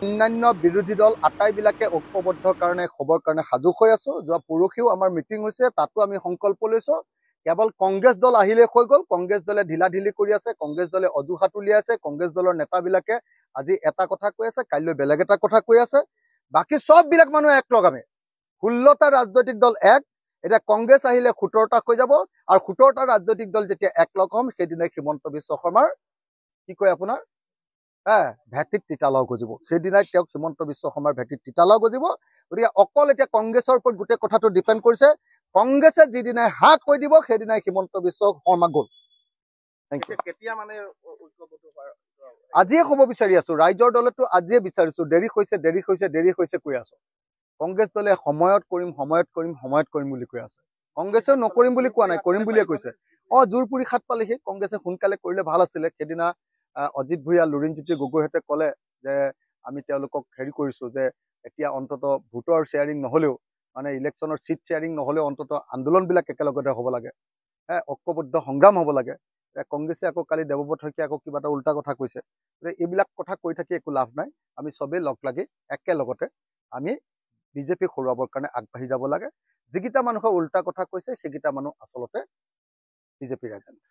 অন্যান্য বিৰোধী দল আটাইবিলাকে ঐক্যবদ্ধ কাৰণে হ'বৰ কাৰণে সাজু হৈ আছো। যোৱা পৰহিও আমাৰ মিটিং হৈছে, তাতো আমি সংকল্প লৈছো। কেৱল কংগ্ৰেছ দল আহিলে হৈ গ'ল, কংগ্ৰেছ দলে ঢিলা ঢিলি কৰি আছে, কংগ্ৰেছ দলে অজুহাত উলিয়াই আছে, কংগ্ৰেছ দলৰ নেতাবিলাকে আজি এটা কথা কৈ আছে, কাইলৈ বেলেগ এটা কথা কৈ আছে। বাকী চববিলাক মানুহ একলগ, আমি 16টা ৰাজনৈতিক দল এক। এতিয়া কংগ্ৰেছ আহিলে 17টা হৈ যাব, আৰু 17টা ৰাজনৈতিক দল যেতিয়া একলগ হ'ম সেইদিনাই হিমন্ত বিশ্ব শৰ্মাৰ কি কয় আপোনাৰ ভেটিত তিতালাও গজিব, সেইদিনাই তেওঁক হিমন্ত বিশ্ব শৰ্মাৰ ভেটিত তিতালাও গজিব। গতিকে অকল এতিয়া কংগ্ৰেছৰ ওপৰত গোটেই কথাটো ডিপেণ্ড কৰিছে। কংগ্ৰেছে যিদিনাই হা কৈ দিব সেইদিনাই হিমন্ত বিশ্ব শৰ্মা গ'ল। Thank U. কেতিয়া মানে ঐক্যবদ্ধ হোৱাৰ আজিয়ে ক'ব বিচাৰি আছো, ৰাইজৰ দলেতো আজিয়ে বিচাৰিছো, দেৰি হৈছে, দেৰি হৈছে, দেৰি হৈছে কৈ আছো। কংগ্ৰেছ দলে সময়ত কৰিম, সময়ত কৰিম, সময়ত কৰিম বুলি কৈ আছে। কংগ্ৰেছেও নকৰিম বুলি কোৱা নাই, কৰিম বুলিয়ে কৈছে। জোৰপুৰি খাট পালেহি, কংগ্ৰেছে সোনকালে কৰিলে ভাল আছিলে। সেইদিনা অজিত ভূঞা, লুৰিণজ্যোতি গগৈহঁতে ক'লে যে আমি তেওঁলোকক হেৰি কৰিছো যে এতিয়া অন্তত ভোটৰ শ্বেয়াৰিং নহ'লেও, মানে ইলেকশ্যনৰ চিট শ্বেয়াৰিং নহ'লেও অন্তত আন্দোলনবিলাক একেলগতে হ'ব লাগে, ঐক্যবদ্ধ সংগ্ৰাম হ'ব লাগে। এতিয়া কংগ্ৰেছে আকৌ কালি দেৱব্ৰত শইকীয়া আকৌ কিবা এটা উল্টা কথা কৈছে। গতিকে এইবিলাক কথা কৈ থাকি একো লাভ নাই। আমি চবেই লগ লাগি একেলগতে আমি বিজেপিক হৰুৱাবৰ কাৰণে আগবাঢ়ি যাব লাগে। যিকেইটা মানুহে উল্টা কথা কৈছে সেইকেইটা মানুহ আচলতে বিজেপিৰ এজেণ্ট।